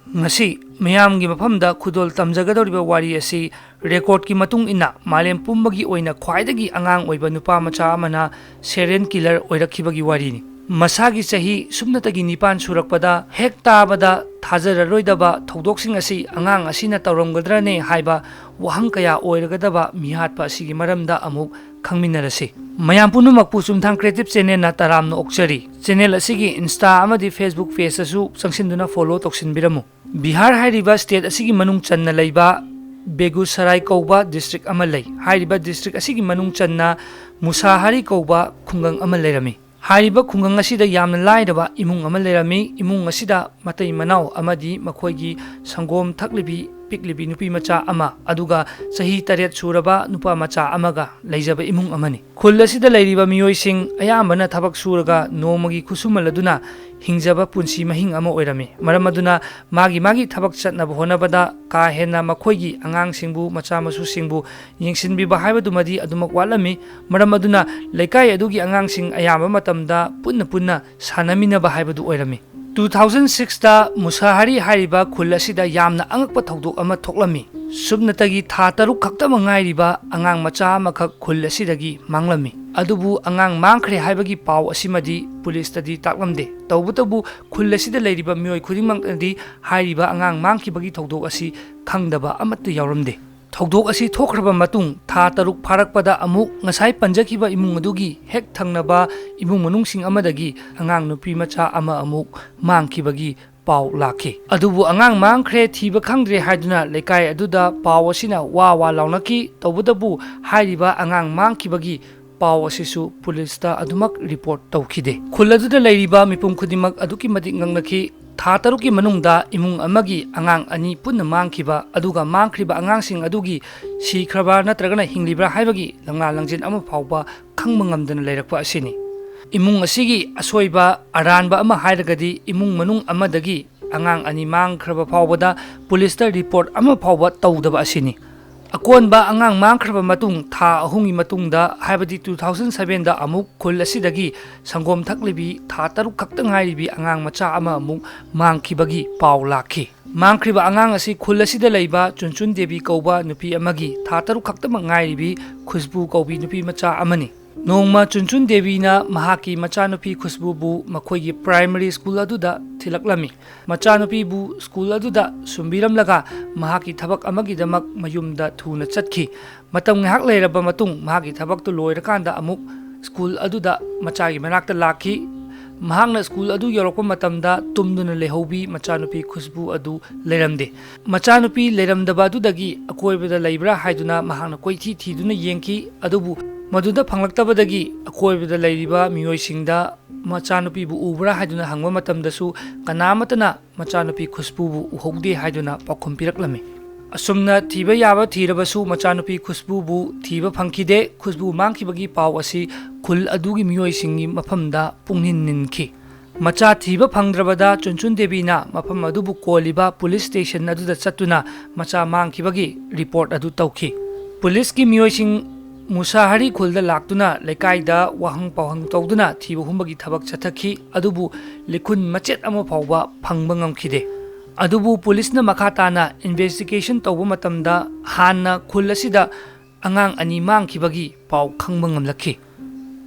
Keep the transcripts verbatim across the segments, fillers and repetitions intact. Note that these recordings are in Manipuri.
ꯉꯁꯤ ꯃꯤꯌꯥꯝꯒꯤ ꯃꯐꯝꯗ ꯈꯨꯗꯣꯜ ꯇꯝꯖꯒꯗꯧꯔꯤꯕ ꯋꯥꯔꯤ ꯑꯁꯤ ꯔꯦꯀꯣꯔꯗꯀꯤ ꯃꯇꯨꯡ ꯏꯟꯅ ꯃꯥꯂꯦꯝ ꯄꯨꯝꯕꯒꯤ ꯑꯣꯏꯅ ꯈ꯭ꯋꯥꯏꯗꯒꯤ ꯑꯉꯥꯡ ꯑꯣꯏꯕ ꯅꯨꯄꯥ ꯃꯆꯥ ꯑꯃꯅ ꯁꯦꯔꯤꯌꯦꯜ ꯀꯤꯂꯔ ꯑꯣꯏꯔꯛꯈꯤꯕꯒꯤ ꯋꯥꯔꯤꯅꯤ꯫ ꯃꯁꯥꯒꯤ ꯆꯍꯤ ꯁꯨꯞꯅꯇꯒꯤ ꯅꯤꯄꯥꯟ ꯁꯨꯔꯛꯄꯗ ꯍꯦꯛ ꯇꯥꯕꯗ ꯊꯥꯖꯔꯔꯣꯏꯗꯕ ꯊꯧꯗꯣꯛꯁꯤꯡ ꯑꯁꯤ ꯑꯉꯥꯡ ꯑꯁꯤꯅ ꯇꯧꯔꯝꯒꯗ꯭ꯔꯅꯦ ꯍꯥꯏꯕ ꯋꯥꯍꯪ ꯀꯌꯥ ꯑꯣꯏꯔꯒꯗꯕ ꯃꯤꯍꯥꯠꯄ ꯑꯁꯤꯒꯤ ꯃꯔꯝꯗ ꯑꯃꯨꯛ ꯈꯪꯃꯤꯟꯅꯔꯁꯤ꯫ ꯃꯌꯥꯝ ꯄꯨꯝꯅꯃꯛꯄꯨ ꯆꯨꯝꯊꯥꯡ ꯀ꯭ꯔꯤꯌꯦꯇꯤꯚ ꯆꯦꯅꯦꯜꯅ ꯇꯔꯥꯝꯅ ꯑꯣꯛꯆꯔꯤ꯫ ꯆꯦꯅꯦꯜ ꯑꯁꯤꯒꯤ ꯏꯟꯁꯇꯥ ꯑꯃꯗꯤ ꯐꯦꯁꯕꯨꯛ ꯄꯦꯖꯇꯁꯨ ꯆꯪꯁꯤꯟꯗꯨꯅ ꯐꯣꯂꯣ ꯇꯧꯁꯤꯟꯕꯤꯔꯝꯃꯨ꯫ ꯕꯤꯍꯥꯔ ꯍꯥꯏꯔꯤꯕ ꯁ꯭ꯇꯦꯠ ꯑꯁꯤꯒꯤ ꯃꯅꯨꯡ ꯆꯟꯅ ꯂꯩꯕ ꯕꯦꯒꯨꯁꯔꯥꯏ ꯀꯧꯕ ꯗꯤꯁꯇ꯭ꯔꯤꯛ ꯑꯃ ꯂꯩ꯫ ꯍꯥꯏꯔꯤꯕ ꯗꯤꯁꯇ꯭ꯔꯤꯛ ꯑꯁꯤꯒꯤ ꯃꯅꯨꯡ ꯆꯟꯅ ꯃꯨꯁꯥꯍꯥꯔꯤ ꯀꯧꯕ ꯈꯨꯡꯒꯪ ꯑꯃ ꯂꯩꯔꯝꯃꯤ꯫ ꯍꯥꯏꯔꯤꯕ ꯈꯨꯡꯒꯪ ꯑꯁꯤꯗ ꯌꯥꯝꯅ ꯂꯥꯏꯔꯕ ꯏꯃꯨꯡ ꯑꯃ ꯂꯩꯔꯝꯃꯤ꯫ ꯏꯃꯨꯡ ꯑꯁꯤꯗ ꯃꯇꯩ ꯃꯅꯥꯎ ꯑꯃꯗꯤ ꯃꯈꯣꯏꯒꯤ ꯁꯪꯒꯣꯝ ꯊꯛꯂꯤꯕꯤ ꯄꯤꯛꯂꯤꯕꯤ ꯅꯨꯄꯤ ꯃꯆꯥ ꯑꯃ, ꯑꯗꯨꯒ ꯆꯍꯤ ꯇꯔꯦꯠ ꯁꯨꯔꯕ ꯅꯨꯄꯥ ꯃꯆꯥ ꯑꯃꯒ ꯂꯩꯖꯕ ꯏꯃꯨꯡ ꯑꯃꯅꯤ꯫ ꯈꯨꯜ ꯑꯁꯤꯗ ꯂꯩꯔꯤꯕ ꯃꯤꯑꯣꯏꯁꯤꯡ ꯑꯌꯥꯝꯕꯅ ꯊꯕꯛ ꯁꯨꯔꯒ ꯅꯣꯡꯃꯒꯤ ꯈꯨꯠꯁꯨꯃꯜ ꯑꯗꯨꯅ ꯍꯤꯡꯖꯕ ꯄꯨꯟꯁꯤ ꯃꯍꯤꯡ ꯑꯃ ꯑꯣꯏꯔꯝꯃꯤ꯫ ꯃꯔꯝ ꯑꯗꯨꯅ ꯃꯥꯒꯤ ꯃꯥꯒꯤ ꯊꯕꯛ ꯆꯠꯅꯕ ꯍꯣꯠꯅꯕꯗ ꯀꯥ ꯍꯦꯟꯅ ꯃꯈꯣꯏꯒꯤ ꯑꯉꯥꯡꯁꯤꯡꯕꯨ, ꯃꯆꯥ ꯃꯁꯨꯁꯤꯡꯕꯨ ꯌꯦꯡꯁꯤꯟꯕꯤꯕ ꯍꯥꯏꯕꯗꯨꯃꯗꯤ ꯑꯗꯨꯃꯛ ꯋꯥꯠꯂꯝꯃꯤ꯫ ꯃꯔꯝ ꯑꯗꯨꯅ ꯂꯩꯀꯥꯏ ꯑꯗꯨꯒꯤ ꯑꯉꯥꯡꯁꯤꯡ ꯑꯌꯥꯝꯕ ꯃꯇꯝꯗ ꯄꯨꯟꯅ ꯄꯨꯟꯅ ꯁꯥꯟꯅꯃꯤꯟꯅꯕ ꯍꯥꯏꯕꯗꯨ ꯑꯣꯏꯔꯝꯃꯤ꯫ ꯇꯨ ꯊꯥꯎꯖꯟ ꯁꯤꯛꯁꯇ ꯃꯨꯁꯥꯍꯥꯔꯤ ꯍꯥꯏꯔꯤꯕ ꯈꯨꯜ ꯑꯁꯤꯗ ꯌꯥꯝꯅ ꯑꯉꯛꯄ ꯊꯧꯗꯣꯛ ꯑꯃ ꯊꯣꯛꯂꯝꯃꯤ꯫ ꯁꯨꯞꯅꯇꯒꯤ ꯊꯥ ꯇꯔꯨꯛ ꯈꯛꯇꯃꯛ ꯉꯥꯏꯔꯤꯕ ꯑꯉꯥꯡ ꯃꯆꯥ ꯑꯃꯈꯛ ꯈꯨꯜ ꯑꯁꯤꯗꯒꯤ ꯃꯥꯡꯂꯝꯃꯤ꯫ ꯑꯗꯨꯕꯨ ꯑꯉꯥꯡ ꯃꯥꯡꯈ꯭ꯔꯦ ꯍꯥꯏꯕꯒꯤ ꯄꯥꯎ ꯑꯁꯤꯃꯗꯤ ꯄꯨꯂꯤꯁꯇꯗꯤ ꯇꯥꯛꯂꯝꯗꯦ꯫ ꯇꯧꯕꯇꯕꯨ ꯈꯨꯜ ꯑꯁꯤꯗ ꯂꯩꯔꯤꯕ ꯃꯤꯑꯣꯏ ꯈꯨꯗꯤꯡꯃꯛꯅꯗꯤ ꯍꯥꯏꯔꯤꯕ ꯑꯉꯥꯡ ꯃꯥꯡꯈꯤꯕꯒꯤ ꯊꯧꯗꯣꯛ ꯑꯁꯤ ꯈꯪꯗꯕ ꯑꯃꯠꯇ ꯌꯥꯎꯔꯝꯗꯦ꯫ ꯊꯧꯗꯣꯛ ꯑꯁꯤ ꯊꯣꯛꯈ꯭ꯔꯕ ꯃꯇꯨꯡ ꯊꯥ ꯇꯔꯨꯛ ꯐꯥꯔꯛꯄꯗ ꯑꯃꯨꯛ ꯉꯁꯥꯏ ꯄꯟꯖꯈꯤꯕ ꯏꯃꯨꯡ ꯑꯗꯨꯒꯤ ꯍꯦꯛ ꯊꯪꯅꯕ ꯏꯃꯨꯡ ꯃꯅꯨꯡꯁꯤꯡ ꯑꯃꯗꯒꯤ ꯑꯉꯥꯡ ꯅꯨꯄꯤ ꯃꯆꯥ ꯑꯃ ꯑꯃꯨꯛ ꯃꯥꯡꯈꯤꯕꯒꯤ ꯄꯥꯎ ꯂꯥꯛꯈꯤ꯫ ꯑꯗꯨꯕꯨ ꯑꯉꯥꯡ ꯃꯥꯡꯈ꯭ꯔꯦ, ꯊꯤꯕ ꯈꯪꯗ꯭ꯔꯦ ꯍꯥꯏꯗꯨꯅ ꯂꯩꯀꯥꯏ ꯑꯗꯨꯗ ꯄꯥꯎ ꯑꯁꯤꯅ ꯋꯥ ꯋꯥ ꯂꯥꯎꯅꯈꯤ꯫ ꯇꯧꯕꯇꯕꯨ ꯍꯥꯏꯔꯤꯕ ꯑꯉꯥꯡ ꯃꯥꯡꯈꯤꯕꯒꯤ ꯄꯥꯎ ꯑꯁꯤꯁꯨ ꯄꯨꯂꯤꯁꯇ ꯑꯗꯨꯃꯛ ꯔꯤꯄꯣꯔꯠ ꯇꯧꯈꯤꯗꯦ꯫ ꯈꯨꯜ ꯑꯗꯨꯗ ꯂꯩꯔꯤꯕ ꯃꯤꯄꯨꯝ ꯈꯨꯗꯤꯡꯃꯛ ꯑꯗꯨꯛꯀꯤ ꯃꯇꯤꯛ ꯉꯛꯅꯈꯤ꯫ ꯊꯥ ꯇꯔꯨꯛꯀꯤ ꯃꯅꯨꯡꯗ ꯏꯃꯨꯡ ꯑꯃꯒꯤ ꯑꯉꯥꯡ ꯑꯅꯤ ꯄꯨꯟꯅ ꯃꯥꯡꯈꯤꯕ, ꯑꯗꯨꯒ ꯃꯥꯡꯈ꯭ꯔꯤꯕ ꯑꯉꯥꯡꯁꯤꯡ ꯑꯗꯨꯒꯤ ꯁꯤꯈ꯭ꯔꯕ ꯅꯠꯇ꯭ꯔꯒꯅ ꯍꯤꯡꯂꯤꯕ꯭ꯔꯥ ꯍꯥꯏꯕꯒꯤ ꯂꯪꯂꯥ ꯂꯪꯖꯤꯟ ꯑꯃ ꯐꯥꯎꯕ ꯈꯪꯕ ꯉꯝꯗꯅ ꯂꯩꯔꯛꯄ ꯑꯁꯤꯅꯤ꯫ ꯏꯃꯨꯡ ꯑꯁꯤꯒꯤ ꯑꯁꯣꯏꯕ ꯑꯔꯥꯟꯕ ꯑꯃ ꯍꯥꯏꯔꯒꯗꯤ ꯏꯃꯨꯡ ꯃꯅꯨꯡ ꯑꯃꯗꯒꯤ ꯑꯉꯥꯡ ꯑꯅꯤ ꯃꯥꯡꯈ꯭ꯔꯕ ꯐꯥꯎꯕꯗ ꯄꯨꯂꯤꯁꯇ ꯔꯤꯄꯣꯔꯠ ꯑꯃ ꯐꯥꯎꯕ ꯇꯧꯗꯕ ꯑꯁꯤꯅꯤ꯫ ꯑꯀꯣꯟꯕ ꯑꯉꯥꯡ ꯃꯥꯡꯈ꯭ꯔꯕ ꯃꯇꯨꯡ ꯊꯥ ꯑꯍꯨꯝꯒꯤ ꯃꯇꯨꯡꯗ, ꯍꯥꯏꯕꯗꯤ two thousand sevenꯗ ꯑꯃꯨꯛ ꯈꯨꯜ ꯑꯁꯤꯗꯒꯤ ꯁꯪꯒꯣꯝ ꯊꯛꯂꯤꯕꯤ ꯊꯥ ꯇꯔꯨꯛ ꯈꯛꯇ ꯉꯥꯏꯔꯤꯕꯤ ꯑꯉꯥꯡ ꯃꯆꯥ ꯑꯃ ꯑꯃꯨꯛ ꯃꯥꯡꯈꯤꯕꯒꯤ ꯄꯥꯎ ꯂꯥꯛꯈꯤ꯫ ꯃꯥꯡꯈ꯭ꯔꯤꯕ ꯑꯉꯥꯡ ꯑꯁꯤ ꯈꯨꯜ ꯑꯁꯤꯗ ꯂꯩꯕ ꯆꯨꯟꯆꯨꯟ ꯗꯦꯕꯤ ꯀꯧꯕ ꯅꯨꯄꯤ ꯑꯃꯒꯤ ꯊꯥ ꯇꯔꯨꯛ ꯈꯛꯇꯃꯛ ꯉꯥꯏꯔꯤꯕꯤ ꯈꯨꯁꯕꯨ ꯀꯧꯕꯤ ꯅꯨꯄꯤ ꯃꯆꯥ ꯑꯃꯅꯤ꯫ ꯅꯣꯡꯃ ꯆꯨꯟꯆꯨꯟ ꯗꯦꯕꯤꯅ ꯃꯍꯥꯛꯀꯤ ꯃꯆꯥꯅꯨꯄꯤ ꯈꯨꯁꯕꯨꯕꯨ ꯃꯈꯣꯏꯒꯤ ꯄ꯭ꯔꯥꯏꯃꯔꯤ ꯁ꯭ꯀꯨꯜ ꯑꯗꯨꯗ ꯊꯤꯜꯂꯛꯂꯝꯃꯤ꯫ ꯃꯆꯥꯅꯨꯄꯤꯕꯨ ꯁ꯭ꯀꯨꯜ ꯑꯗꯨꯗ ꯁꯨꯝꯕꯤꯔꯝꯂꯒ ꯃꯍꯥꯛꯀꯤ ꯊꯕꯛ ꯑꯃꯒꯤꯗꯃꯛ ꯃꯌꯨꯝꯗ ꯊꯨꯅ ꯆꯠꯈꯤ꯫ ꯃꯇꯝ ꯉꯥꯏꯍꯥꯛ ꯂꯩꯔꯕ ꯃꯇꯨꯡ, ꯃꯍꯥꯛꯀꯤ ꯊꯕꯛꯇꯨ ꯂꯣꯏꯔꯀꯥꯟꯗ ꯑꯃꯨꯛ ꯁ꯭ꯀꯨꯜ ꯑꯗꯨꯗ ꯃꯆꯥꯒꯤ ꯃꯅꯥꯛꯇ ꯂꯥꯛꯈꯤ꯫ ꯃꯍꯥꯛꯅ ꯁ꯭ꯀꯨꯜ ꯑꯗꯨ ꯌꯧꯔꯛꯄ ꯃꯇꯝꯗ ꯇꯨꯝꯗꯨꯅ ꯂꯩꯍꯧꯕꯤ ꯃꯆꯥꯅꯨꯄꯤ ꯈꯨꯁꯕꯨ ꯑꯗꯨ ꯂꯩꯔꯝꯗꯦ꯫ ꯃꯆꯥꯅꯨꯄꯤ ꯂꯩꯔꯝꯗꯕ ꯑꯗꯨꯗꯒꯤ ꯑꯀꯣꯏꯕꯗ ꯂꯩꯕ꯭ꯔꯥ ꯍꯥꯏꯗꯨꯅ ꯃꯍꯥꯛꯅ ꯀꯣꯏꯊꯤ ꯊꯤꯗꯨꯅ ꯌꯦꯡꯈꯤ, ꯑꯗꯨꯕꯨ ꯃꯗꯨꯗ ꯐꯪꯂꯛꯇꯕꯗꯒꯤ ꯑꯀꯣꯏꯕꯗ ꯂꯩꯔꯤꯕ ꯃꯤꯑꯣꯏꯁꯤꯡꯗ ꯃꯆꯥꯅꯨꯄꯤꯕꯨ ꯎꯕ꯭ꯔꯥ ꯍꯥꯏꯗꯨꯅ ꯍꯪꯕ ꯃꯇꯝꯗꯁꯨ ꯀꯅꯥꯃꯠꯇꯅ ꯃꯆꯥꯅꯨꯄꯤ ꯈꯨꯁꯕꯨꯕꯨ ꯎꯍꯧꯗꯦ ꯍꯥꯏꯗꯨꯅ ꯄꯥꯎꯈꯨꯝ ꯄꯤꯔꯛꯂꯝꯃꯤ꯫ ꯑꯁꯨꯝꯅ ꯊꯤꯕ ꯌꯥꯕ ꯊꯤꯔꯕꯁꯨ ꯃꯆꯥꯅꯨꯄꯤ ꯈꯨꯁꯕꯨꯕꯨ ꯊꯤꯕ ꯐꯪꯈꯤꯗꯦ꯫ ꯈꯨꯁꯕꯨ ꯃꯥꯡꯈꯤꯕꯒꯤ ꯄꯥꯎ ꯑꯁꯤ ꯈꯨꯜ ꯑꯗꯨꯒꯤ ꯃꯤꯑꯣꯏꯁꯤꯡꯒꯤ ꯃꯐꯝꯗ ꯄꯨꯡꯅꯤꯟ ꯅꯤꯟꯈꯤ꯫ ꯃꯆꯥ ꯊꯤꯕ ꯐꯪꯗ꯭ꯔꯕꯗ ꯆꯨꯟꯆꯨꯟ ꯗꯦꯕꯤꯅ ꯃꯐꯝ ꯑꯗꯨꯕꯨ ꯀꯣꯜꯂꯤꯕ ꯄꯨꯂꯤꯁ ꯁ꯭ꯇꯦꯁꯟ ꯑꯗꯨꯗ ꯆꯠꯇꯨꯅ ꯃꯆꯥ ꯃꯥꯡꯈꯤꯕꯒꯤ ꯔꯤꯄꯣꯔꯠ ꯑꯗꯨ ꯇꯧꯈꯤ꯫ ꯄꯨꯂꯤꯁꯀꯤ ꯃꯤꯑꯣꯏꯁꯤꯡ ꯃꯨꯁꯥꯍꯔꯤ ꯈꯨꯜꯗ ꯂꯥꯛꯇꯨꯅ ꯂꯩꯀꯥꯏꯗ ꯋꯥꯍꯪ ꯄꯥꯎꯍꯪ ꯇꯧꯗꯨꯅ ꯊꯤꯕ ꯍꯨꯝꯕꯒꯤ ꯊꯕꯛ ꯆꯠꯊꯈꯤ, ꯑꯗꯨꯕꯨ ꯂꯤꯈꯨꯟ ꯃꯆꯦꯠ ꯑꯃ ꯐꯥꯎꯕ ꯐꯪꯕ ꯉꯝꯈꯤꯗꯦ꯫ ꯑꯗꯨꯕꯨ ꯄꯨꯂꯤꯁꯅ ꯃꯈꯥ ꯇꯥꯅ ꯏꯟꯚꯦꯁꯇꯤꯒꯦꯁꯟ ꯇꯧꯕ ꯃꯇꯝꯗ ꯍꯥꯟꯅ ꯈꯨꯜ ꯑꯁꯤꯗ ꯑꯉꯥꯡ ꯑꯅꯤ ꯃꯥꯡꯈꯤꯕꯒꯤ ꯄꯥꯎ ꯈꯪꯕ ꯉꯝꯂꯛꯈꯤ꯫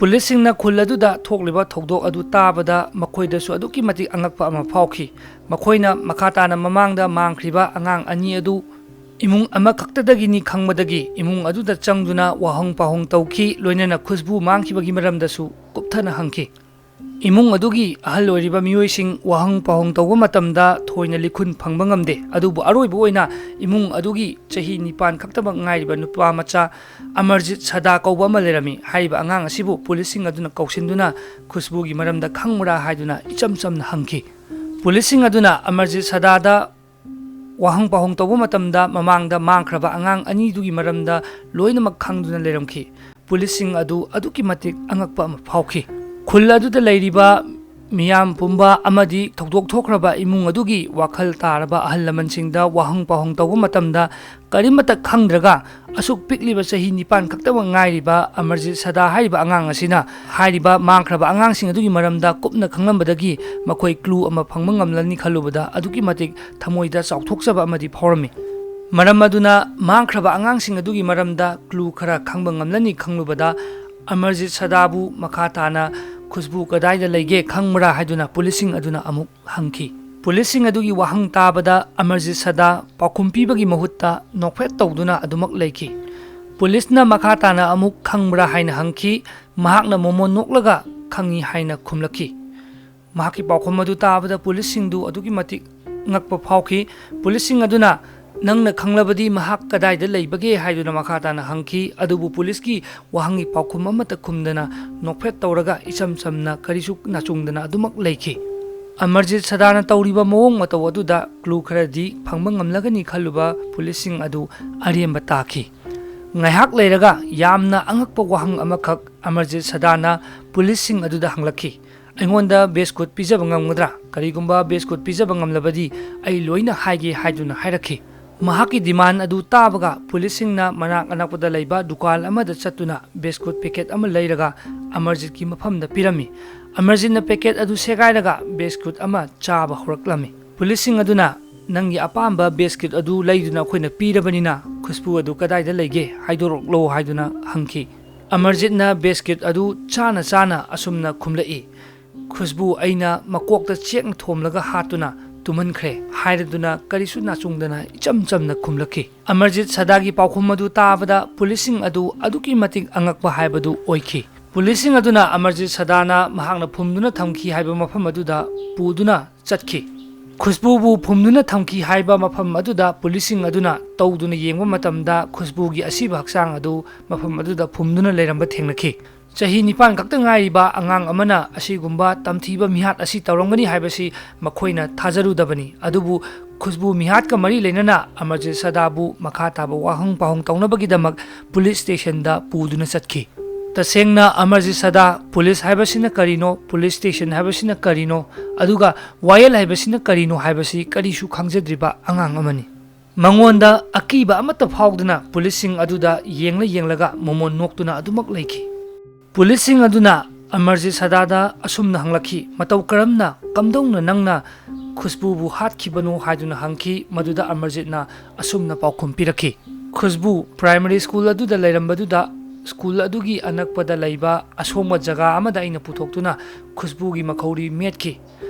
ꯄꯨꯂꯤꯁꯁꯤꯡꯅ ꯈꯨꯜ ꯑꯗꯨꯗ ꯊꯣꯛꯂꯤꯕ ꯊꯧꯗꯣꯛ ꯑꯗꯨ ꯇꯥꯕꯗ ꯃꯈꯣꯏꯗꯁꯨ ꯑꯗꯨꯛꯀꯤ ꯃꯇꯤꯛ ꯑꯉꯛꯄ ꯑꯃ ꯐꯥꯎꯈꯤ꯫ ꯃꯈꯣꯏꯅ ꯃꯈꯥ ꯇꯥꯅ ꯃꯃꯥꯡꯗ ꯃꯥꯡꯈ꯭ꯔꯤꯕ ꯑꯉꯥꯡ ꯑꯅꯤ ꯑꯗꯨ ꯏꯃꯨꯡ ꯑꯃꯈꯛꯇꯗꯒꯤꯅꯤ ꯈꯪꯕꯗꯒꯤ ꯏꯃꯨꯡ ꯑꯗꯨꯗ ꯆꯪꯗꯨꯅ ꯋꯥꯍꯪ ꯄꯥꯎꯍꯪ ꯇꯧꯈꯤ, ꯂꯣꯏꯅꯅ ꯈꯨꯁꯕꯨ ꯃꯥꯡꯈꯤꯕꯒꯤ ꯃꯔꯝꯗꯁꯨ ꯀꯨꯞꯊꯅ ꯍꯪꯈꯤ꯫ ꯏꯃꯨꯡ ꯑꯗꯨꯒꯤ ꯑꯍꯜ ꯑꯣꯏꯔꯤꯕ ꯃꯤꯑꯣꯏꯁꯤꯡ ꯋꯥꯍꯪ ꯄꯥꯎꯍꯪ ꯇꯧꯕ ꯃꯇꯝꯗ ꯊꯣꯏꯅ ꯂꯤꯈꯨꯟ ꯐꯪꯕ ꯉꯝꯗꯦ, ꯑꯗꯨꯕꯨ ꯑꯔꯣꯏꯕ ꯑꯣꯏꯅ ꯏꯃꯨꯡ ꯑꯗꯨꯒꯤ ꯆꯍꯤ ꯅꯤꯄꯥꯟ ꯈꯛꯇꯃꯛ ꯉꯥꯏꯔꯤꯕ ꯅꯨꯄꯥ ꯃꯆꯥ ꯑꯃꯔꯖꯤꯠ ꯁꯗꯥ ꯀꯧꯕ ꯑꯃ ꯂꯩꯔꯝꯃꯤ꯫ ꯍꯥꯏꯔꯤꯕ ꯑꯉꯥꯡ ꯑꯁꯤꯕꯨ ꯄꯨꯂꯤꯁꯁꯤꯡ ꯑꯗꯨꯅ ꯀꯧꯁꯤꯟꯗꯨꯅ ꯈꯨꯁꯕꯨꯒꯤ ꯃꯔꯝꯗ ꯈꯪꯕ꯭ꯔꯥ ꯍꯥꯏꯗꯨꯅ ꯏꯆꯝ ꯆꯝꯅ ꯍꯪꯈꯤ꯫ ꯄꯨꯂꯤꯁꯁꯤꯡ ꯑꯗꯨꯅ ꯑꯃꯔꯖꯤꯠ ꯁꯗꯥꯗ ꯋꯥꯍꯪ ꯄꯥꯎꯍꯪ ꯇꯧꯕ ꯃꯇꯝꯗ ꯃꯃꯥꯡꯗ ꯃꯥꯡꯈ꯭ꯔꯕ ꯑꯉꯥꯡ ꯑꯅꯤꯗꯨꯒꯤ ꯃꯔꯝꯗ ꯂꯣꯏꯅꯃꯛ ꯈꯪꯗꯨꯅ ꯂꯩꯔꯝꯈꯤ꯫ ꯄꯨꯂꯤꯁꯁꯤꯡ ꯑꯗꯨ ꯑꯗꯨꯛꯀꯤ ꯃꯇꯤꯛ ꯑꯉꯛꯄ ꯑꯃ ꯐꯥꯎꯈꯤ꯫ ꯈꯨꯜ ꯑꯗꯨꯗ ꯂꯩꯔꯤꯕ ꯃꯤꯌꯥꯝ ꯄꯨꯝꯕ ꯑꯃꯗꯤ ꯊꯧꯗꯣꯛ ꯊꯣꯛꯈ꯭ꯔꯕ ꯏꯃꯨꯡ ꯑꯗꯨꯒꯤ ꯋꯥꯈꯜ ꯇꯥꯔꯕ ꯑꯍꯜ ꯂꯃꯟꯁꯤꯡꯗ ꯋꯥꯍꯪ ꯄꯥꯎꯍꯪ ꯇꯧꯕ ꯃꯇꯝꯗ, ꯀꯔꯤꯃꯠꯇ ꯈꯪꯗ꯭ꯔꯒ ꯑꯁꯨꯛ ꯄꯤꯛꯂꯤꯕ ꯆꯍꯤ ꯅꯤꯄꯥꯟ ꯈꯛꯇꯃꯛ ꯉꯥꯏꯔꯤꯕ ꯑꯃꯔꯖꯤꯠ ꯁꯗꯥ ꯍꯥꯏꯔꯤꯕ ꯑꯉꯥꯡ ꯑꯁꯤꯅ ꯍꯥꯏꯔꯤꯕ ꯃꯥꯡꯈ꯭ꯔꯕ ꯑꯉꯥꯡꯁꯤꯡ ꯑꯗꯨꯒꯤ ꯃꯔꯝꯗ ꯀꯨꯞꯅ ꯈꯪꯂꯝꯕꯗꯒꯤ ꯃꯈꯣꯏ clue ꯑꯃ ꯐꯪꯕ ꯉꯝꯂꯅꯤ ꯈꯜꯂꯨꯕꯗ ꯑꯗꯨꯛꯀꯤ ꯃꯇꯤꯛ ꯊꯃꯣꯏꯗ ꯆꯥꯎꯊꯣꯛꯆꯕ ꯑꯃꯗꯤ ꯐꯥꯎꯔꯝꯃꯤ꯫ ꯃꯔꯝ ꯑꯗꯨꯅ ꯃꯥꯡꯈ꯭ꯔꯕ ꯑꯉꯥꯡꯁꯤꯡ ꯑꯗꯨꯒꯤ ꯃꯔꯝꯗ clue ꯈꯔ ꯈꯪꯕ ꯉꯝꯂꯅꯤ ꯈꯪꯂꯨꯕꯗ ꯑꯃꯔꯖꯤꯠ ꯁꯗꯥꯕꯨ ꯃꯈꯥ ꯇꯥꯅ ꯈꯨꯁꯕꯨ ꯀꯗꯥꯏꯗ ꯂꯩꯒꯦ ꯈꯪꯕ꯭ꯔꯥ ꯍꯥꯏꯗꯨꯅ ꯄꯨꯂꯤꯁꯁꯤꯡ ꯑꯗꯨꯅ ꯑꯃꯨꯛ ꯍꯪꯈꯤ꯫ ꯄꯨꯂꯤꯁꯁꯤꯡ ꯑꯗꯨꯒꯤ ꯋꯥꯍꯪ ꯇꯥꯕꯗ ꯑꯃꯔꯖꯤꯠ ꯁꯗꯥ ꯄꯥꯎꯈꯨꯝ ꯄꯤꯕꯒꯤ ꯃꯍꯨꯠꯇ ꯅꯣꯛꯐꯦꯠ ꯇꯧꯗꯨꯅ ꯑꯗꯨꯃꯛ ꯂꯩꯈꯤ꯫ ꯄꯨꯂꯤꯁꯅ ꯃꯈꯥ ꯇꯥꯅ ꯑꯃꯨꯛ ꯈꯪꯕ꯭ꯔꯥ ꯍꯥꯏꯅ ꯍꯪꯈꯤ꯫ ꯃꯍꯥꯛꯅ ꯃꯣꯃꯣꯟ ꯅꯣꯛꯂꯒ ꯈꯪꯏ ꯍꯥꯏꯅ ꯈꯨꯝꯂꯛꯈꯤ꯫ ꯃꯍꯥꯛꯀꯤ ꯄꯥꯎꯈꯨꯝ ꯑꯗꯨ ꯇꯥꯕꯗ ꯄꯨꯂꯤꯁꯁꯤꯡꯗꯨ ꯑꯗꯨꯛꯀꯤ ꯃꯇꯤꯛ ꯉꯛꯄ ꯐꯥꯎꯈꯤ꯫ ꯄꯨꯂꯤꯁꯁꯤꯡ ꯑꯗꯨꯅ, "ꯅꯪꯅ ꯈꯪꯂꯕꯗꯤ ꯃꯍꯥꯛ ꯀꯗꯥꯏꯗ ꯂꯩꯕꯒꯦ?" ꯍꯥꯏꯗꯨꯅ ꯃꯈꯥ ꯇꯥꯅ ꯍꯪꯈꯤ꯫ ꯑꯗꯨꯕꯨ ꯄꯨꯂꯤꯁꯀꯤ ꯋꯥꯍꯪꯒꯤ ꯄꯥꯎꯈꯨꯝ ꯑꯃꯠꯇ ꯈꯨꯝꯗꯅ ꯅꯣꯛꯐꯦꯠ ꯇꯧꯔꯒ ꯏꯆꯝ ꯆꯝꯅ ꯀꯔꯤꯁꯨ ꯅꯥꯆꯨꯡꯗꯅ ꯑꯗꯨꯃꯛ ꯂꯩꯈꯤ꯫ ꯑꯃꯔꯖꯤꯠ ꯁꯗꯥꯅ ꯇꯧꯔꯤꯕ ꯃꯑꯣꯡ ꯃꯇꯧ ꯑꯗꯨꯗ clue ꯈꯔꯗꯤ ꯐꯪꯕ ꯉꯝꯂꯒꯅꯤ ꯈꯜꯂꯨꯕ ꯄꯨꯂꯤꯁꯁꯤꯡ ꯑꯗꯨ ꯑꯔꯦꯝꯕ ꯇꯥꯈꯤ꯫ ꯉꯥꯏꯍꯥꯛ ꯂꯩꯔꯒ ꯌꯥꯝꯅ ꯑꯉꯛꯄ ꯋꯥꯍꯪ ꯑꯃꯈꯛ ꯑꯃꯔꯖꯤꯠ ꯁꯗꯥꯅ ꯄꯨꯂꯤꯁꯁꯤꯡ ꯑꯗꯨꯗ ꯍꯪꯂꯛꯈꯤ꯫ "ꯑꯩꯉꯣꯟꯗ ꯕꯤꯁꯀꯨꯠ ꯄꯤꯖꯕ ꯉꯝꯒꯗ꯭ꯔꯥ? ꯀꯔꯤꯒꯨꯝꯕ ꯕꯤꯁꯀꯨꯠ ꯄꯤꯖꯕ ꯉꯝꯂꯕꯗꯤ ꯑꯩ ꯂꯣꯏꯅ ꯍꯥꯏꯒꯦ" ꯍꯥꯏꯗꯨꯅ ꯍꯥꯏꯔꯛꯈꯤ꯫ ꯃꯍꯥꯛꯀꯤ demand ꯑꯗꯨ ꯇꯥꯕꯒ ꯄꯨꯂꯤꯁꯁꯤꯡꯅ ꯃꯅꯥꯛ ꯑꯅꯛꯄꯗ ꯂꯩꯕ ꯗꯨꯀꯥꯟ ꯑꯃꯗ ꯆꯠꯇꯨꯅ ꯕꯤꯁꯀꯨꯠ packet ꯑꯃ ꯂꯩꯔꯒ ꯑꯃꯔꯖꯤꯠꯀꯤ ꯃꯐꯝꯗ ꯄꯤꯔꯝꯃꯤ꯫ ꯑꯃꯔꯖꯤꯠꯅ packet ꯑꯗꯨ ꯁꯦꯒꯥꯏꯔꯒ ꯕꯤꯁꯀꯨꯠ ꯑꯃ ꯆꯥꯕ ꯍꯧꯔꯛꯂꯝꯃꯤ꯫ ꯄꯨꯂꯤꯁꯁꯤꯡ ꯑꯗꯨꯅ, "ꯅꯪꯒꯤ ꯑꯄꯥꯝꯕ ꯕꯤꯁꯀꯤꯠ ꯑꯗꯨ ꯂꯩꯗꯨꯅ ꯑꯩꯈꯣꯏꯅ ꯄꯤꯔꯕꯅꯤꯅ, ꯈꯨꯁꯕꯨ ꯑꯗꯨ ꯀꯗꯥꯏꯗ ꯂꯩꯒꯦ ꯍꯥꯏꯗꯣꯔꯛꯂꯣ" ꯍꯥꯏꯗꯨꯅ ꯍꯪꯈꯤ꯫ ꯑꯃꯔꯖꯤꯠꯅ ꯕꯤꯁꯀꯤꯠ ꯑꯗꯨ ꯆꯥꯅ ꯆꯥꯅ ꯑꯁꯨꯝꯅ ꯈꯨꯝꯂꯛꯏ, "ꯈꯨꯁꯕꯨ ꯑꯩꯅ ꯃꯀꯣꯛꯇ ꯆꯦꯛꯅ ꯊꯣꯝꯂꯒ ꯍꯥꯠꯇꯨꯅ ꯇꯨꯝꯍꯟꯈ꯭ꯔꯦ" ꯍꯥꯏꯔꯗꯨꯅ ꯀꯔꯤꯁꯨ ꯅꯥꯆꯨꯡꯗꯅ ꯏꯆꯝ ꯆꯝꯅ ꯈꯨꯝꯂꯛꯈꯤ꯫ ꯑꯃꯔꯖꯤꯠ ꯁꯗꯥꯒꯤ ꯄꯥꯎꯈꯨꯝ ꯑꯗꯨ ꯇꯥꯕꯗ ꯄꯨꯂꯤꯁꯁꯤꯡ ꯑꯗꯨ ꯑꯗꯨꯛꯀꯤ ꯃꯇꯤꯛ ꯑꯉꯛꯄ ꯍꯥꯏꯕꯗꯨ ꯑꯣꯏꯈꯤ꯫ ꯄꯨꯂꯤꯁꯁꯤꯡ ꯑꯗꯨꯅ ꯑꯃꯔꯖꯤꯠ ꯁꯗꯥꯅ ꯃꯍꯥꯛꯅ ꯐꯨꯝꯗꯨꯅ ꯊꯝꯈꯤ ꯍꯥꯏꯕ ꯃꯐꯝ ꯑꯗꯨꯗ ꯄꯨꯗꯨꯅ ꯆꯠꯈꯤ꯫ ꯈꯨꯁꯕꯨꯕꯨ ꯐꯨꯝꯗꯨꯅ ꯊꯝꯈꯤ ꯍꯥꯏꯕ ꯃꯐꯝ ꯑꯗꯨꯗ ꯄꯨꯂꯤꯁꯁꯤꯡ ꯑꯗꯨꯅ ꯇꯧꯗꯨꯅ ꯌꯦꯡꯕ ꯃꯇꯝꯗ ꯈꯨꯁꯕꯨꯒꯤ ꯑꯁꯤꯕ ꯍꯛꯆꯥꯡ ꯑꯗꯨ ꯃꯐꯝ ꯑꯗꯨꯗ ꯐꯨꯝꯗꯨꯅ ꯂꯩꯔꯝꯕ ꯊꯦꯡꯅꯈꯤ꯫ ꯆꯍꯤ ꯅꯤꯄꯥꯟ ꯈꯛꯇ ꯉꯥꯏꯔꯤꯕ ꯑꯉꯥꯡ ꯑꯃꯅ ꯑꯁꯤꯒꯨꯝꯕ ꯇꯝꯊꯤꯕ ꯃꯤꯍꯥꯠ ꯑꯁꯤ ꯇꯧꯔꯝꯒꯅꯤ ꯍꯥꯏꯕꯁꯤ ꯃꯈꯣꯏꯅ ꯊꯥꯖꯔꯨꯗꯕꯅꯤ꯫ ꯑꯗꯨꯕꯨ ꯈꯨꯁꯕꯨ ꯃꯤꯍꯥꯠꯀ ꯃꯔꯤ ꯂꯩꯅꯅ ꯑꯃꯔꯖꯤꯠ ꯁꯗꯥꯕꯨ ꯃꯈꯥ ꯇꯥꯕ ꯋꯥꯍꯪ ꯄꯥꯎꯍꯪ ꯇꯧꯅꯕꯒꯤꯗꯃꯛ ꯄꯨꯂꯤꯁ ꯁ꯭ꯇꯦꯁꯟꯗ ꯄꯨꯗꯨꯅ ꯆꯠꯈꯤ꯫ ꯇꯁꯦꯡꯅ ꯑꯃꯔꯖꯤꯠ ꯁꯗꯥ ꯄꯨꯂꯤꯁ ꯍꯥꯏꯕꯁꯤꯅ ꯀꯔꯤꯅꯣ, ꯄꯨꯂꯤꯁ ꯁ꯭ꯇꯦꯁꯟ ꯍꯥꯏꯕꯁꯤꯅ ꯀꯔꯤꯅꯣ, ꯑꯗꯨꯒ ꯋꯥꯌꯦꯜ ꯍꯥꯏꯕꯁꯤꯅ ꯀꯔꯤꯅꯣ ꯍꯥꯏꯕꯁꯤ ꯀꯔꯤꯁꯨ ꯈꯪꯖꯗ꯭ꯔꯤꯕ ꯑꯉꯥꯡ ꯑꯃꯅꯤ꯫ ꯃꯉꯣꯟꯗ ꯑꯀꯤꯕ ꯑꯃꯠꯇ ꯐꯥꯎꯗꯅ ꯄꯨꯂꯤꯁꯁꯤꯡ ꯑꯗꯨꯗ ꯌꯦꯡꯂ ꯌꯦꯡꯂꯒ ꯃꯣꯃꯣꯟ ꯅꯣꯛꯇꯨꯅ ꯑꯗꯨꯃꯛ ꯂꯩꯈꯤ꯫ ꯄꯨꯂꯤꯁꯁꯤꯡ ꯑꯗꯨꯅ ꯑꯃꯔꯖꯤꯠ ꯁꯗꯥꯗ ꯑꯁꯨꯝꯅ ꯍꯪꯂꯛꯈꯤ, "ꯃꯇꯧ ꯀꯔꯝꯅ, ꯀꯝꯗꯧꯅ ꯅꯪꯅ ꯈꯨꯁꯕꯨꯕꯨ ꯍꯥꯠꯈꯤꯕꯅꯣ?" ꯍꯥꯏꯗꯨꯅ ꯍꯪꯈꯤ꯫ ꯃꯗꯨꯗ ꯑꯃꯔꯖꯤꯠꯅ ꯑꯁꯨꯝꯅ ꯄꯥꯎꯈꯨꯝ ꯄꯤꯔꯛꯈꯤ, "ꯈꯨꯁꯕꯨ ꯄ꯭ꯔꯥꯏꯃꯔꯤ ꯁ꯭ꯀꯨꯜ ꯑꯗꯨꯗ ꯂꯩꯔꯝꯕꯗꯨꯗ ꯁ꯭ꯀꯨꯜ ꯑꯗꯨꯒꯤ ꯑꯅꯛꯄꯗ ꯂꯩꯕ ꯑꯁꯣꯡꯕ ꯖꯒꯥ ꯑꯃꯗ ꯑꯩꯅ ꯄꯨꯊꯣꯛꯇꯨꯅ ꯈꯨꯁꯕꯨꯒꯤ ꯃꯈꯧꯔꯤ ꯃꯦꯠꯈꯤ꯫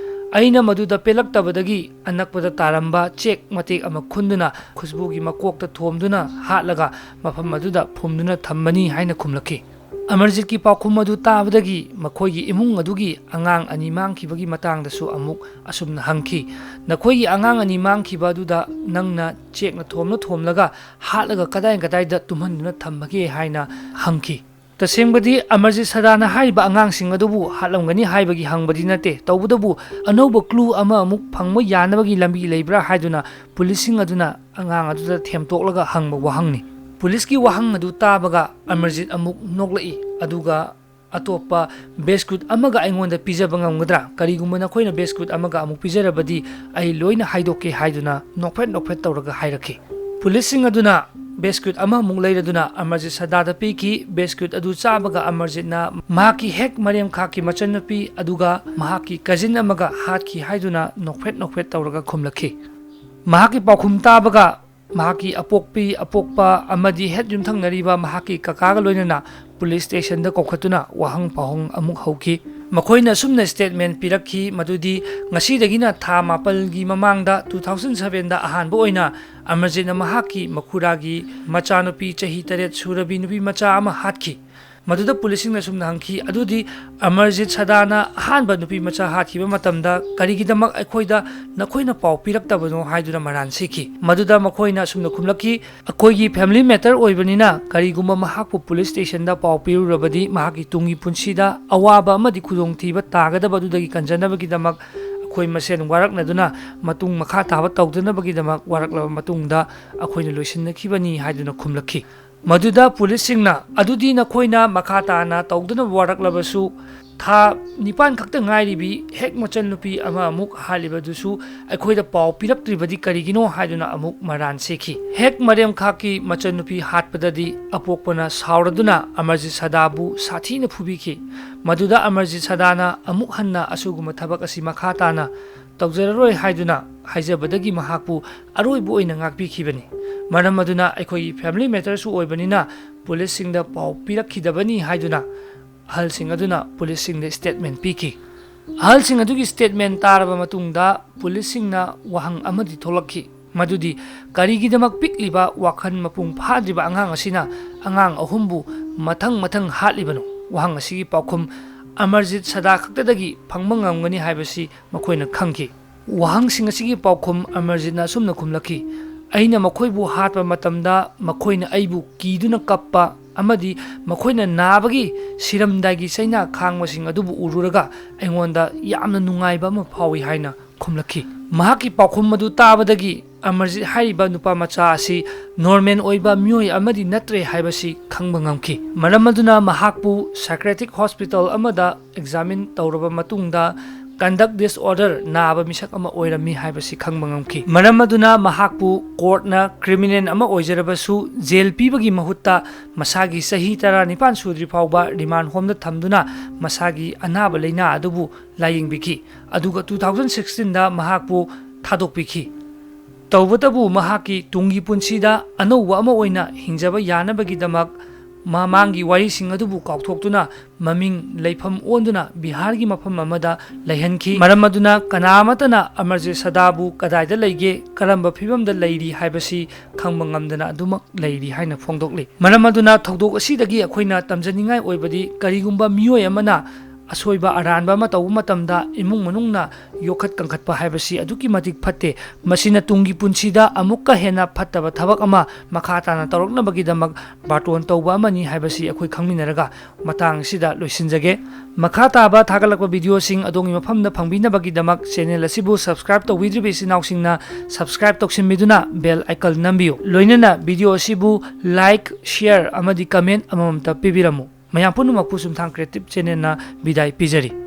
ꯑꯩꯅ ꯃꯗꯨꯗ ꯄꯦꯜꯂꯛꯇꯕꯗꯒꯤ ꯑꯅꯛꯄꯗ ꯇꯥꯔꯝꯕ ꯆꯦꯛ ꯃꯇꯦꯛ ꯑꯃ ꯈꯨꯟꯗꯨꯅ ꯈꯨꯁꯕꯨꯒꯤ ꯃꯀꯣꯛꯇ ꯊꯣꯝꯗꯨꯅ ꯍꯥꯠꯂꯒ ꯃꯐꯝ ꯑꯗꯨꯗ ꯐꯨꯝꯗꯨꯅ ꯊꯝꯕꯅꯤ" ꯍꯥꯏꯅ ꯈꯨꯝꯂꯛꯈꯤ꯫ ꯑꯃꯔꯖꯤꯠꯀꯤ ꯄꯥꯎꯈꯨꯝ ꯑꯗꯨ ꯇꯥꯕꯗꯒꯤ ꯃꯈꯣꯏꯒꯤ ꯏꯃꯨꯡ ꯑꯗꯨꯒꯤ ꯑꯉꯥꯡ ꯑꯅꯤ ꯃꯥꯡꯈꯤꯕꯒꯤ ꯃꯇꯥꯡꯗꯁꯨ ꯑꯃꯨꯛ ꯑꯁꯨꯝꯅ ꯍꯪꯈꯤ, "ꯅꯈꯣꯏꯒꯤ ꯑꯉꯥꯡ ꯑꯅꯤ ꯃꯥꯡꯈꯤꯕ ꯑꯗꯨꯗ ꯅꯪꯅ ꯆꯦꯛꯅ ꯊꯣꯝꯂ ꯊꯣꯝꯂꯒ ꯍꯥꯠꯂꯒ ꯀꯗꯥꯏ ꯀꯗꯥꯏꯗ ꯇꯨꯝꯍꯟꯗꯨꯅ ꯊꯝꯕꯒꯦ?" ꯍꯥꯏꯅ ꯍꯪꯈꯤ꯫ ꯇꯁꯦꯡꯕꯗꯤ ꯑꯃꯔꯖꯤꯠ ꯁꯗꯥꯅ ꯍꯥꯏꯔꯤꯕ ꯑꯉꯥꯡꯁꯤꯡ ꯑꯗꯨꯕꯨ ꯍꯥꯠꯂꯝꯒꯅꯤ ꯍꯥꯏꯕꯒꯤ ꯍꯪꯕꯗꯤ ꯅꯠꯇꯦ, ꯇꯧꯕꯇꯕꯨ ꯑꯅꯧꯕ clue ꯑꯃ ꯑꯃꯨꯛ ꯐꯪꯕ ꯌꯥꯅꯕꯒꯤ ꯂꯝꯕꯤ ꯂꯩꯕ꯭ꯔꯥ ꯍꯥꯏꯗꯨꯅ ꯄꯨꯂꯤꯁꯁꯤꯡ ꯑꯗꯨꯅ ꯑꯉꯥꯡ ꯑꯗꯨꯗ ꯊꯦꯝꯇꯣꯛꯂꯒ ꯍꯪꯕ ꯋꯥꯍꯪꯅꯤ꯫ ꯄꯨꯂꯤꯁꯀꯤ ꯋꯥꯍꯪ ꯑꯗꯨ ꯇꯥꯕꯒ ꯑꯃꯔꯖꯤꯠ ꯑꯃꯨꯛ ꯅꯣꯛꯂꯛꯏ, ꯑꯗꯨꯒ ꯑꯇꯣꯞꯄ ꯕꯤꯁꯀꯨꯠ ꯑꯃꯒ ꯑꯩꯉꯣꯟꯗ ꯄꯤꯖꯕ ꯉꯝꯒꯗ꯭ꯔꯥ? ꯀꯔꯤꯒꯨꯝꯕ ꯅꯈꯣꯏꯅ ꯕꯤꯁꯀꯨꯠ ꯑꯃꯒ ꯑꯃꯨꯛ ꯄꯤꯖꯔꯕꯗꯤ ꯑꯩ ꯂꯣꯏꯅ ꯍꯥꯏꯗꯣꯛꯀꯦ ꯍꯥꯏꯗꯨꯅ ꯅꯣꯛꯐꯦꯠ ꯅꯣꯛꯐꯦꯠ ꯇꯧꯔꯒ ꯍꯥꯏꯔꯛꯈꯤ꯫ ꯄꯨꯂꯤꯁꯁꯤꯡ ꯑꯗꯨꯅ ꯕꯤꯁꯀꯨꯠ ꯑꯃꯃꯨꯛ ꯂꯩꯔꯗꯨꯅ ꯑꯃꯔꯖꯤꯠ ꯁꯗꯥꯗ ꯄꯤꯈꯤ꯫ ꯕꯤꯁꯀꯨꯠ ꯑꯗꯨ ꯆꯥꯕꯒ ꯑꯃꯔꯖꯤꯠꯅ ꯃꯍꯥꯛꯀꯤ ꯍꯦꯛ ꯃꯔꯦꯝꯈꯥꯛꯀꯤ ꯃꯆꯟꯅꯨꯄꯤ ꯑꯗꯨꯒ ꯃꯍꯥꯛꯀꯤ ꯀꯖꯤꯟ ꯑꯃꯒ ꯍꯥꯠꯈꯤ ꯍꯥꯏꯗꯨꯅ ꯅꯣꯛꯐꯦꯠ ꯅꯣꯛꯐꯦꯠ ꯇꯧꯔꯒ ꯈꯨꯝꯂꯛꯈꯤ꯫ ꯃꯍꯥꯛꯀꯤ ꯄꯥꯎꯈꯨꯝ ꯇꯥꯕꯒ ꯃꯍꯥꯛꯀꯤ ꯑꯄꯣꯛꯄꯤ ꯑꯄꯣꯛꯄ ꯑꯃꯗꯤ ꯍꯦꯠ ꯌꯨꯝꯊꯪꯅꯔꯤꯕ ꯃꯍꯥꯛꯀꯤ ꯀꯀꯥꯒ ꯂꯣꯏꯅꯅ ꯄꯨꯂꯤꯁ ꯁ꯭ꯇꯦꯁꯟꯗ ꯀꯧꯈꯠꯇꯨꯅ ꯋꯥꯍꯪ ꯄꯥꯎꯍꯪ ꯑꯃꯨꯛ ꯍꯧꯈꯤ꯫ ꯃꯈꯣꯏꯅ ꯑꯁꯨꯝꯅ ꯁ꯭ꯇꯦꯠꯃꯦꯟ ꯄꯤꯔꯛꯈꯤ ꯃꯗꯨꯗꯤ ꯉꯁꯤꯗꯒꯤꯅ ꯊꯥ ꯃꯥꯄꯜꯒꯤ ꯃꯃꯥꯡꯗ, two thousand sevenꯗ ꯑꯍꯥꯟꯕ ꯑꯣꯏꯅ ꯑꯃꯔꯖꯤꯠꯅ ꯃꯍꯥꯛꯀꯤ ꯃꯈꯨꯔꯥꯒꯤ ꯃꯆꯥꯅꯨꯄꯤ ꯆꯍꯤ ꯇꯔꯦꯠ ꯁꯨꯔꯕꯤ ꯅꯨꯄꯤ ꯃꯆꯥ ꯑꯃ ꯍꯥꯠꯈꯤ꯫ ꯃꯗꯨꯗ ꯄꯨꯂꯤꯁꯁꯤꯡꯅ ꯑꯁꯨꯝꯅ ꯍꯪꯈꯤ, "ꯑꯗꯨꯗꯤ ꯑꯃꯔꯖꯤꯠ ꯁꯗꯥꯅ ꯑꯍꯥꯟꯕ ꯅꯨꯄꯤ ꯃꯆꯥ ꯍꯥꯠꯈꯤꯕ ꯃꯇꯝꯗ ꯀꯔꯤꯒꯤꯗꯃꯛ ꯑꯩꯈꯣꯏꯗ ꯅꯈꯣꯏꯅ ꯄꯥꯎ ꯄꯤꯔꯛꯇꯕꯅꯣ?" ꯍꯥꯏꯗꯨꯅ ꯃꯔꯥꯟ ꯁꯤꯈꯤ꯫ ꯃꯗꯨꯗ ꯃꯈꯣꯏꯅ ꯑꯁꯨꯝꯅ ꯈꯨꯝꯂꯛꯈꯤ, "ꯑꯩꯈꯣꯏꯒꯤ family matter ꯑꯣꯏꯕꯅꯤꯅ ꯀꯔꯤꯒꯨꯝꯕ ꯃꯍꯥꯛꯄꯨ ꯄꯨꯂꯤꯁ ꯁ꯭ꯇꯦꯁꯟꯗ ꯄꯥꯎ ꯄꯤꯔꯨꯔꯕꯗꯤ ꯃꯍꯥꯛꯀꯤ ꯇꯨꯡꯒꯤ ꯄꯨꯟꯁꯤꯗ ꯑꯋꯥꯕ ꯑꯃꯗꯤ ꯈꯨꯗꯣꯡꯊꯤꯕ ꯇꯥꯒꯗꯕ ꯑꯗꯨꯗꯒꯤ ꯀꯟꯖꯅꯕꯒꯤꯗꯃꯛ ꯑꯩꯈꯣꯏ ꯃꯁꯦꯟ ꯋꯥꯔꯛꯅꯗꯨꯅ ꯃꯇꯨꯡ ꯃꯈꯥ ꯇꯥꯕ ꯇꯧꯗꯅꯕꯒꯤꯗꯃꯛ ꯋꯥꯔꯛꯂꯕ ꯃꯇꯨꯡꯗ ꯑꯩꯈꯣꯏꯅ ꯂꯣꯏꯁꯤꯟꯅꯈꯤꯕꯅꯤ" ꯍꯥꯏꯗꯨꯅ ꯈꯨꯝꯂꯛꯈꯤ꯫ ꯃꯗꯨꯗ ꯄꯨꯂꯤꯁꯁꯤꯡꯅ, "ꯑꯗꯨꯗꯤ ꯅꯈꯣꯏꯅ ꯃꯈꯥ ꯇꯥꯅ ꯇꯧꯗꯅꯕ ꯋꯥꯔꯛꯂꯕꯁꯨ, ꯊꯥ ꯅꯤꯄꯥꯟ ꯈꯛꯇ ꯉꯥꯏꯔꯤꯕꯤ ꯍꯦꯛ ꯃꯆꯟꯅꯨꯄꯤ ꯑꯃ ꯑꯃꯨꯛ ꯍꯥꯠꯂꯤꯕꯗꯨꯁꯨ ꯑꯩꯈꯣꯏꯗ ꯄꯥꯎ ꯄꯤꯔꯛꯇ꯭ꯔꯤꯕꯗꯤ ꯀꯔꯤꯒꯤꯅꯣ?" ꯍꯥꯏꯗꯨꯅ ꯑꯃꯨꯛ ꯃꯔꯥꯟ ꯁꯤꯈꯤ꯫ ꯍꯦꯛ ꯃꯔꯦꯝꯈꯥꯛꯀꯤ ꯃꯆꯟꯅꯨꯄꯤ ꯍꯥꯠꯄꯗꯗꯤ ꯑꯄꯣꯛꯄꯅ ꯁꯥꯎꯔꯗꯨꯅ ꯑꯃꯔꯖꯤꯠ ꯁꯗꯥꯕꯨ ꯁꯥꯊꯤꯅ ꯐꯨꯕꯤꯈꯤ꯫ ꯃꯗꯨꯗ ꯑꯃꯔꯖꯤꯠ ꯁꯗꯥꯅ ꯑꯃꯨꯛ ꯍꯟꯅ ꯑꯁꯤꯒꯨꯝꯕ ꯊꯕꯛ ꯑꯁꯤ ꯃꯈꯥ ꯇꯥꯅ ꯇꯧꯖꯔꯔꯣꯏ ꯍꯥꯏꯗꯨꯅ ꯍꯥꯏꯖꯕꯗꯒꯤ ꯃꯍꯥꯛꯄꯨ ꯑꯔꯣꯏꯕ ꯑꯣꯏꯅ ꯉꯥꯛꯄꯤꯈꯤꯕꯅꯤ꯫ ꯃꯔꯝ ꯑꯗꯨꯅ ꯑꯩꯈꯣꯏꯒꯤ family matter ꯁꯨ ꯑꯣꯏꯕꯅꯤꯅ ꯄꯨꯂꯤꯁꯁꯤꯡꯗ ꯄꯥꯎ ꯄꯤꯔꯛꯈꯤꯗꯕꯅꯤ ꯍꯥꯏꯗꯨꯅ ꯑꯍꯜꯁꯤꯡ ꯑꯗꯨꯅ ꯄꯨꯂꯤꯁꯁꯤꯡꯗ statement ꯄꯤꯈꯤ꯫ ꯑꯍꯜꯁꯤꯡ ꯑꯗꯨꯒꯤ statement ꯇꯥꯔꯕ ꯃꯇꯨꯡꯗ ꯄꯨꯂꯤꯁꯁꯤꯡꯅ ꯋꯥꯍꯪ ꯑꯃꯗꯤ ꯊꯣꯛꯂꯛꯈꯤ, ꯃꯗꯨꯗꯤ ꯀꯔꯤꯒꯤꯗꯃꯛ ꯄꯤꯛꯂꯤꯕ ꯋꯥꯈꯜ ꯃꯄꯨꯡ ꯐꯥꯗ꯭ꯔꯤꯕ ꯑꯉꯥꯡ ꯑꯁꯤꯅ ꯑꯉꯥꯡ ꯑꯍꯨꯝꯕꯨ ꯃꯊꯪ ꯃꯊꯪ ꯍꯥꯠꯂꯤꯕꯅꯣ? ꯋꯥꯍꯪ ꯑꯁꯤꯒꯤ ꯄꯥꯎꯈꯨꯝ ꯑꯃꯔꯖꯤꯠ ꯁꯗꯥ ꯈꯛꯇꯗꯒꯤ ꯐꯪꯕ ꯉꯝꯒꯅꯤ ꯍꯥꯏꯕꯁꯤ ꯃꯈꯣꯏꯅ ꯈꯪꯈꯤ꯫ ꯋꯥꯍꯪꯁꯤꯡ ꯑꯁꯤꯒꯤ ꯄꯥꯎꯈꯨꯝ ꯑꯃꯔꯖꯤꯠꯅ ꯑꯁꯨꯝꯅ ꯈꯨꯝꯂꯛꯈꯤ, "ꯑꯩꯅ ꯃꯈꯣꯏꯕꯨ ꯍꯥꯠꯄ ꯃꯇꯝꯗ ꯃꯈꯣꯏꯅ ꯑꯩꯕꯨ ꯀꯤꯗꯨꯅ ꯀꯞꯄ ꯑꯃꯗꯤ ꯃꯈꯣꯏꯅ ꯅꯥꯕꯒꯤ ꯁꯤꯔꯝꯗꯥꯏꯒꯤ ꯆꯩꯅꯥ ꯈꯥꯡꯕꯁꯤꯡ ꯑꯗꯨꯕꯨ ꯎꯔꯨꯔꯒ ꯑꯩꯉꯣꯟꯗ ꯌꯥꯝꯅ ꯅꯨꯡꯉꯥꯏꯕ ꯑꯃ ꯐꯥꯎꯏ" ꯍꯥꯏꯅ ꯈꯨꯝꯂꯛꯈꯤ꯫ ꯃꯍꯥꯛꯀꯤ ꯄꯥꯎꯈꯨꯝ ꯑꯗꯨ ꯇꯥꯕꯗꯒꯤ ꯑꯃꯔꯖꯤꯠ ꯍꯥꯏꯔꯤꯕ ꯅꯨꯄꯥ ꯃꯆꯥ ꯑꯁꯤ normal ꯑꯣꯏꯕ ꯃꯤꯑꯣꯏ ꯑꯃꯗꯤ ꯅꯠꯇ꯭ꯔꯦ ꯍꯥꯏꯕꯁꯤ ꯈꯪꯕ ꯉꯝꯈꯤ꯫ ꯃꯔꯝ ꯑꯗꯨꯅ ꯃꯍꯥꯛꯄꯨ psychiatric hospital ꯑꯃꯗ examine ꯇꯧꯔꯕ ꯃꯇꯨꯡꯗ conduct disorder ꯅꯥꯕ ꯃꯤꯁꯛ ꯑꯃ ꯑꯣꯏꯔꯝꯃꯤ ꯍꯥꯏꯕꯁꯤ ꯈꯪꯕ ꯉꯝꯈꯤ꯫ ꯃꯔꯝ ꯑꯗꯨꯅ ꯃꯍꯥꯛꯄꯨ court ꯅ criminal ꯑꯃ ꯑꯣꯏꯖꯔꯕꯁꯨ jail ꯄꯤꯕꯒꯤ ꯃꯍꯨꯠꯇ ꯃꯁꯥꯒꯤ ꯆꯍꯤ ꯇꯔꯥꯅꯤꯄꯥꯟ ꯁꯨꯗ꯭ꯔꯤ ꯐꯥꯎꯕ remand home ꯗ ꯊꯝꯗꯨꯅ ꯃꯁꯥꯒꯤ ꯑꯅꯥꯕ ꯂꯩꯅꯥ ꯑꯗꯨꯕꯨ ꯂꯥꯌꯦꯡꯕꯤꯈꯤ꯫ ꯑꯗꯨꯒ two thousand sixteen ꯗ ꯃꯍꯥꯛꯄꯨ ꯊꯥꯗꯣꯛꯄꯤꯈꯤ꯫ ꯇꯧꯕꯇꯕꯨ ꯃꯍꯥꯛꯀꯤ ꯇꯨꯡꯒꯤ ꯄꯨꯟꯁꯤꯗ ꯑꯅꯧꯕ ꯑꯃ ꯑꯣꯏꯅ ꯍꯤꯡꯖꯕ ꯌꯥꯅꯕꯒꯤꯗꯃꯛ ꯃꯃꯥꯡꯒꯤ ꯋꯥꯔꯤꯁꯤꯡ ꯑꯗꯨꯕꯨ ꯀꯥꯎꯊꯣꯛꯇꯨꯅ ꯃꯃꯤꯡ ꯂꯩꯐꯝ ꯑꯣꯟꯗꯨꯅ ꯕꯤꯍꯥꯔꯒꯤ ꯃꯐꯝ ꯑꯃꯗ ꯂꯩꯍꯟꯈꯤ꯫ ꯃꯔꯝ ꯑꯗꯨꯅ ꯀꯅꯥ ꯑꯃꯠꯇꯅ ꯑꯃꯔꯖꯤꯠ ꯁꯗꯥꯕꯨ ꯀꯗꯥꯏꯗ ꯂꯩꯒꯦ, ꯀꯔꯝꯕ ꯐꯤꯕꯝꯗ ꯂꯩꯔꯤ ꯍꯥꯏꯕꯁꯤ ꯈꯪꯕ ꯉꯝꯗꯅ ꯑꯗꯨꯃꯛ ꯂꯩꯔꯤ ꯍꯥꯏꯅ ꯐꯣꯡꯗꯣꯛꯂꯤ꯫ ꯃꯔꯝ ꯑꯗꯨꯅ ꯊꯧꯗꯣꯛ ꯑꯁꯤꯗꯒꯤ ꯑꯩꯈꯣꯏꯅ ꯇꯝꯖꯅꯤꯡꯉꯥꯏ ꯑꯣꯏꯕꯗꯤ ꯀꯔꯤꯒꯨꯝꯕ ꯃꯤꯑꯣꯏ ꯑꯃꯅ ꯑꯁꯣꯏꯕ ꯑꯔꯥꯟꯕ ꯑꯃ ꯇꯧꯕ ꯃꯇꯝꯗ ꯏꯃꯨꯡ ꯃꯅꯨꯡꯅ ꯌꯣꯛꯈꯠ ꯀꯟꯈꯠꯄ ꯍꯥꯏꯕꯁꯤ ꯑꯗꯨꯛꯀꯤ ꯃꯇꯤꯛ ꯐꯠꯇꯦ꯫ ꯃꯁꯤꯅ ꯇꯨꯡꯒꯤ ꯄꯨꯟꯁꯤꯗ ꯑꯃꯨꯛꯀ ꯍꯦꯟꯅ ꯐꯠꯇꯕ ꯊꯕꯛ ꯑꯃ ꯃꯈꯥ ꯇꯥꯅ ꯇꯧꯔꯛꯅꯕꯒꯤꯗꯃꯛ ꯕꯥꯔꯇꯣꯟ ꯇꯧꯕ ꯑꯃꯅꯤ ꯍꯥꯏꯕꯁꯤ ꯑꯩꯈꯣꯏ ꯈꯪꯃꯤꯟꯅꯔꯒ ꯃꯇꯥꯡ ꯑꯁꯤꯗ ꯂꯣꯏꯁꯤꯟꯖꯒꯦ꯫ ꯃꯈꯥ ꯇꯥꯕ ꯊꯥꯒꯠꯂꯛꯄ ꯚꯤꯗꯤꯑꯣꯁꯤꯡ ꯑꯗꯣꯝꯒꯤ ꯃꯐꯝꯗ ꯐꯪꯕꯤꯅꯕꯒꯤꯗꯃꯛ ꯆꯦꯅꯦꯜ ꯑꯁꯤꯕꯨ ꯁꯕꯁꯀ꯭ꯔꯥꯏꯕ ꯇꯧꯕꯤꯗ꯭ꯔꯤꯕ ꯏꯆꯤꯟ ꯏꯅꯥꯎꯁꯤꯡꯅ ꯁꯕꯁꯀ꯭ꯔꯥꯏꯕ ꯇꯧꯁꯤꯟꯕꯤꯗꯨꯅ ꯕꯦꯜ ꯑꯥꯏꯀꯟ ꯅꯝꯕꯤꯌꯨ꯫ ꯂꯣꯏꯅꯅ ꯚꯤꯗꯤꯑꯣ ꯑꯁꯤꯕꯨ ꯂꯥꯏꯛ, ꯁꯤꯌꯔ ꯑꯃꯗꯤ ꯀꯃꯦꯟ ꯑꯃꯃꯝꯇ ꯄꯤꯕꯤꯔꯝꯃꯨ꯫ ꯃꯌꯥꯝ ꯄꯨꯝꯅꯃꯛꯄꯨ ꯆꯨꯝꯊꯥꯡ ꯀ꯭ꯔꯤꯌꯦꯇꯤꯚ ꯆꯦꯅꯦꯜꯅ ꯕꯤꯗꯥꯏ ꯄꯤꯖꯔꯤ꯫